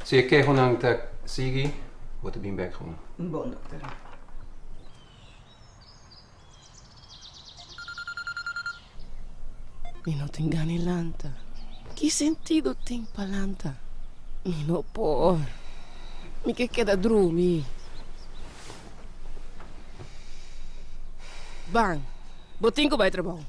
Si e kehonan ta sigui, bo ta bin bek gewoon. Bon, dokter. Mi no tin gana di lanta. Ki sentido tin pa lanta? Mi no por. Mi ke keda drumi. Ban, bo tin ku bai trabou.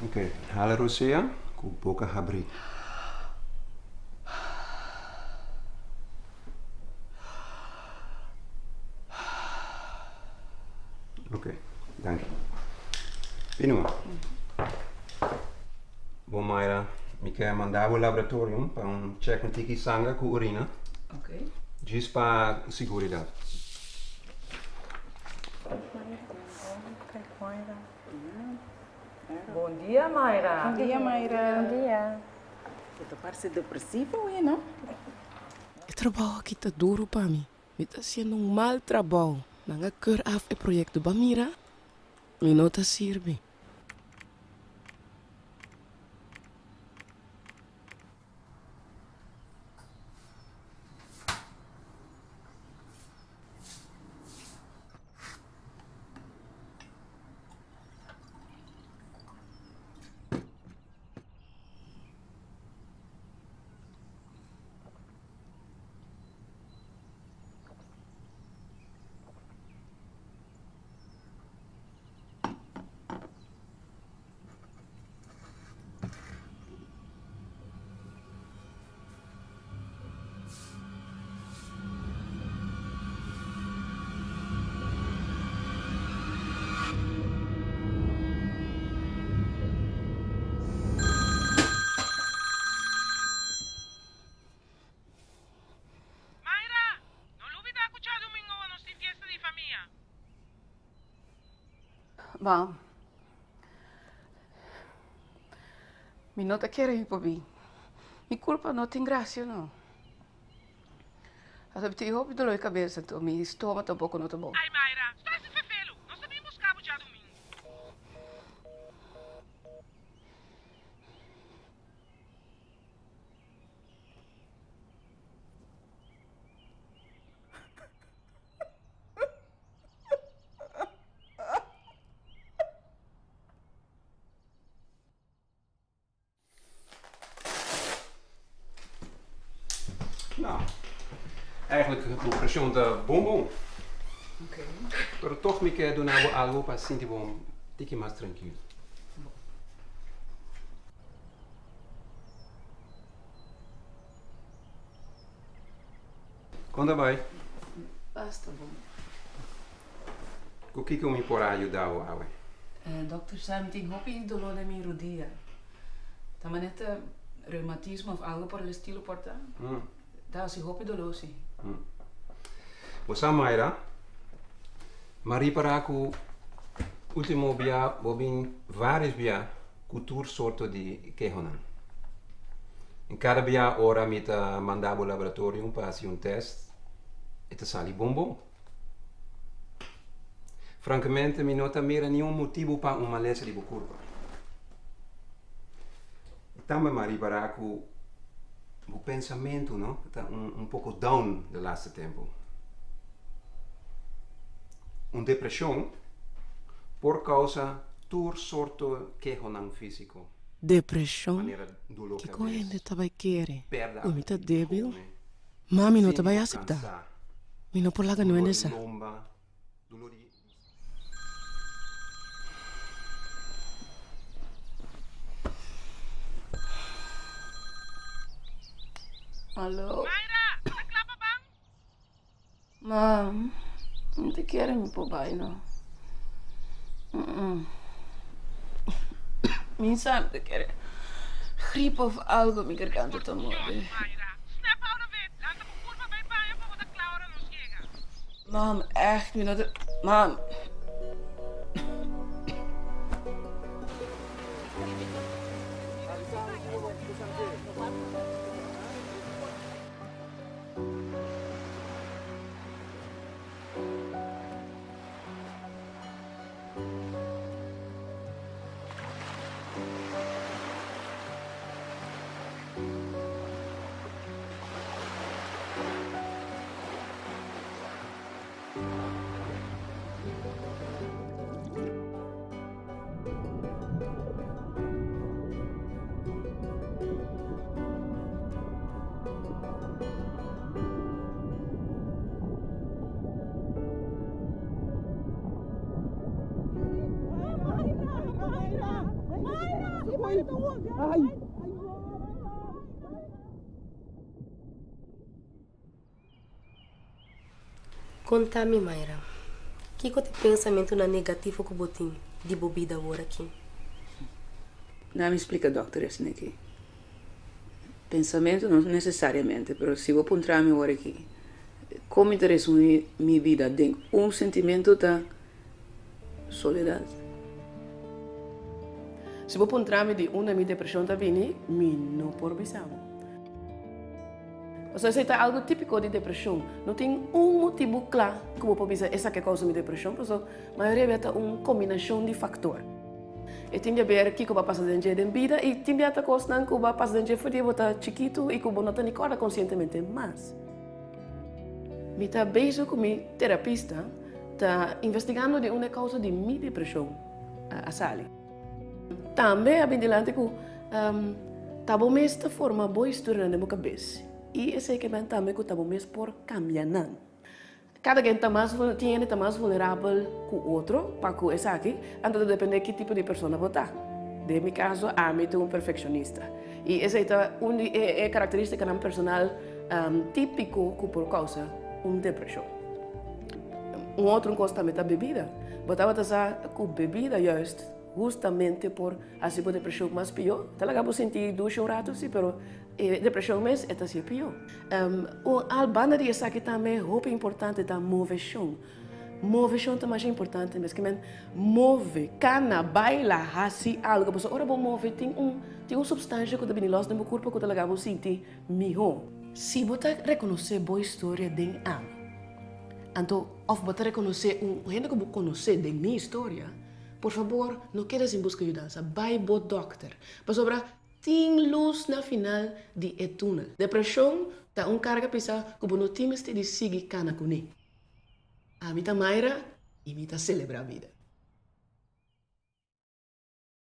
Ok, hala rosea ku boka habrí. Ok, danki. Bini man. Bon Mayra, mi ke manda bo laboratorium pa un check un tiki sanger ku urina. Ok. Djis pa siguridat. Bon dia Mayra. Bon dia Mayra. Bon dia. Bo ta parse depresivo awe no? E trabou aki ta duru pa mi. Mi ta haciendo un mal trabou. Nan a keur af e proyecto. Ba mira, mi no ta sirbi. Mayra, no lubida cu djadumingo nos tin fiesta di famia. Mam, mi no ta kere mi por bin. Mi culpa no tin gracia no. Pasobra mi tin hopi dolor di cabeza anto mi stoma tampoco no ta bon. Ay Mayra, stop hasi fefelu. Nos ta bin busca bo djadumingo. Nou, eigenlijk bo preshon ta bon bon. Pero toch mi ke duna bo algo pa sinti bo un tiki mas trankil. Kon ta bai? Basta bon. Ku kiko mi por a yuda bo awe? Dokter sa mi tin hopi doló den mi rudia. Ta manera ta reumatismo of algo por el estilo por ta? Ta hasi hopi doló si. Bo sa Mayra, m'a ripará ku ultimo bia bo bin vários bia ku tur sorto di kehonan. En kada bia ora mi ta manda bo laboratorium pa hasi un tèst, e ta sali bon bon. Frankamente mi no ta mira niun motibu pa un malesa di bo kurpa. I tambe m'a ripará ku bo pensamentu no ta un poko down de laatste tempu. Un depreshon por kousa tur sorto kehonan físiko. Depreshon? Manera doló Kiko kabes, hende ta bai kere? pèrdè Ku mi ta apetito di débil? kome, Ma mi no ta sinti bai bo aseptá. kansá, Mi no por laga niun doló hende di sa. lomba, doló di. Alo? Mayra, ta kla pa ban? Ma mi ta kere mi por bai no. Mi sa mi ta kere griep of algo mi garganta ta morde. Snap out of it! Lanta bo kurpa bai baño pa bo ta kla ora nos yega. Mam, echt mi no ta. Mam. Konta mi, Mayra, kiko ta e pensamentunan negativo ku bo tin di bo bida awor aki? Dame splika dòkter esne aki. Pensamentu no nesesariamente, pero si bo puntra mi awor aki, kon mi ta resumí mi bida den un sentimentu ta soledat. Si bo puntra mi di unda mi depreshon ta bini, mi no por bisa bo. Pasobra esei ta algu típiko di depreshon. No tin un motibu kla ku bo por bisa esaki a kousa mi depreshon, pasobra mayoria bia ta un kombinashon di faktor. E tin di aber kiko bo a pasa den dje den bida i tin bia ta kosnan ku bo a pasa den dje for di bo ta chikitu i ku bo no ta ni kòrda konsientemente mas. Mi ta bezig ku mi terapista ta investigando di unda e kousa di mi depreshon a sali. Tambe a bin dilanti ku ta bo mes ta forma bo historianan den bo kabes i esei ke men tambe ku ta bo mes por kambia nan. Kada ken ta mas tin hende ta mas vulnerabel ku otro pa ku esaki, anto ta depende ki tipo di persona bo ta. Den mi kaso ami ta un perfekshonista i esei ta un di e karakteristikanan personal típiko ku por kousa un depreshon. Un otro kos tambe ta bebida. Bo tabata sa ku bebida juist hustamente por hasi bo depreshon mas pió? Ta laga bo sinti dushi un ratu si, pero e depreshon mes e ta hasié pió. Un al banda di esaki tambe hopi importante ta moveshon. Moveshon ta masha importante mes. Ke men move, kana, baila, hasi algo. Pasobra ora bo move tin un tin un supstansha ku ta bini lòs den bo kurpa ku ta laga bo sinti mihó. Si bo ta rekonosé bo historia den ami, anto òf bo ta rekonosé un hende ku bo konosé den mi historia, por fabor no keda sin buska yudansa. Bai bo dòkter. Pasobra Tin lus na final di e túnel. Depreshon ta un karga pisá ku bo no tin mester di sigui kana kuné. Ami ta Mayra i mi ta selebrá bida.